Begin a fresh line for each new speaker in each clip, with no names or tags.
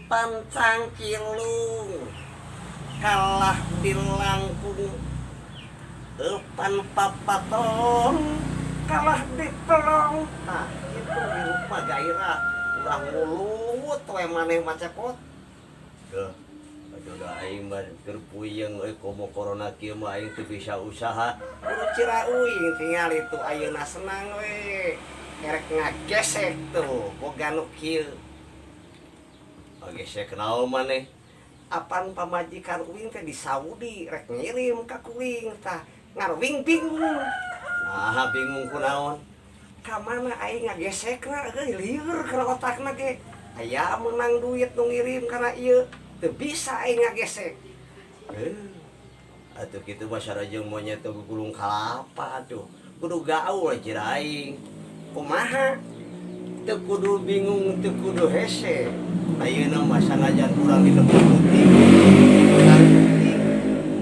Eupan cangkilung kalah dilangkung, eupan papaton kalah dipelong. Tah kitu hirup mah gairah, ulah ngulungut we maneh mah cepot.
Duh, aduh da aing mah keur puyeng euy, komo corona kieu mah aing teu bisa usaha.
Kudu cira uing tingali tuh ayeuna senang we. Erek ngagesek tuh boga nu kieu.
Ngagesek naon maneh?
Apan pamajikan uing teh di Saudi rek ngirim ka kuing tah. Ngan uing bingung.
Nah, bingung kunaon?
Ka mana aing ngagesekna euy, lieur kana otakna ge. Aya meunang duit nu ngirim kana ieu. Teu bisa aing ngagesek.
Atuh kitu mah sarajeng monyet teh gulung kalapa atuh. Kudu gaul cira aing.
Kumaha?
Teu kudu bingung, teu kudu hese. Ayeuna mah sanajan urang di Lembur Putih.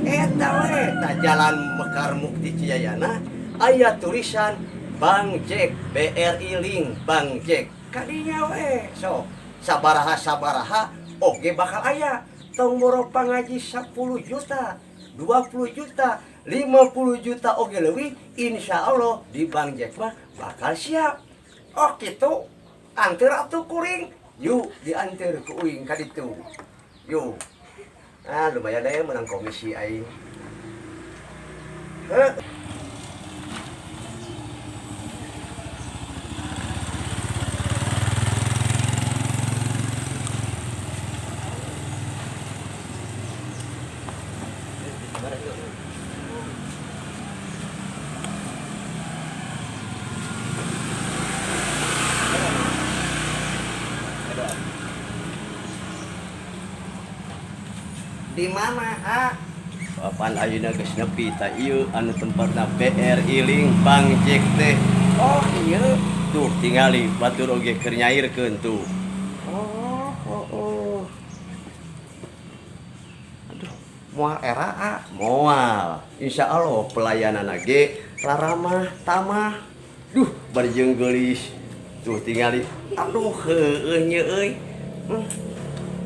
Eta we
Eta jalan Mekar Mukti Cijayana aya tulisan Bang Jack BRI Link Bang Jack.
Kadinya we.
Sok sabaraha-sabaraha oge bakal aya. Tong boro pangaji 10 juta, 20 juta, 50 juta oge leuwih, insya Allah di Bang Jack mah bakal siap.
Oh kitu. Anteur atuh kuring.
Yuk dianteur ku uing ka ditu. Yuk. Ah lumayan deh menang komisi aing.
Heuh. Di mana, ah?
Papan ayeuna geus nepi ta ieu anu tempatna BRI Link Bang Jack teh.
Oh, iya.
Tuh tingali batur oge keur nyairkeun tuh.
Oh, oh, oh. Aduh, moal era, ah.
Moal. Insya Allah pelayanan ge raramah tamah. Duh, bari jeung geulis. Tuh tingali.
Aduh, heueuh nya euy.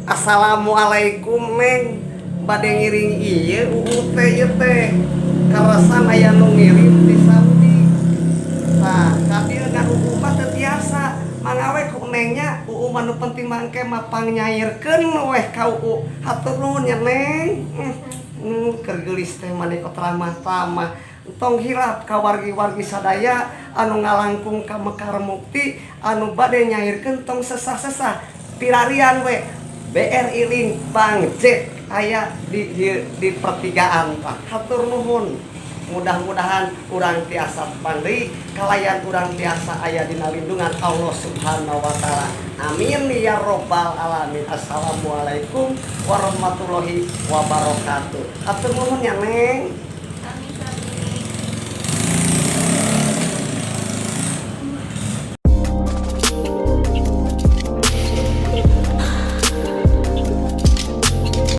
Assalamualaikum, Neng. Bade ngiring ieu UU teh ieu teh. Karasan aya nu ngirim ti Saudi. Tah, ka dieu ngan UU mah teu tiasa. Mangga we ku Nengnya, UU mah nu penting mangke mah pangnyayirkeun weh ka UU. Hatur nuhun nya, Neng. Keur geulis teh maneh kok ramah tamah. Tong hilap ka wargi-wargi sadaya anu ngalangkung ka Mekar Mukti anu bade nyairkeun tong sesah-sesah. Pirarian we BRI Link Bang Jack aya di pertigaan tah. Hatur nuhun. Mudah-mudahan urang tiasa pandai kalayan urang tiasa aya dina lindungan Allah Subhanahu wa taala. Amin ya robbal alamin. Assalamualaikum warahmatullahi wabarakatuh. Hatur nuhun ya, Neng.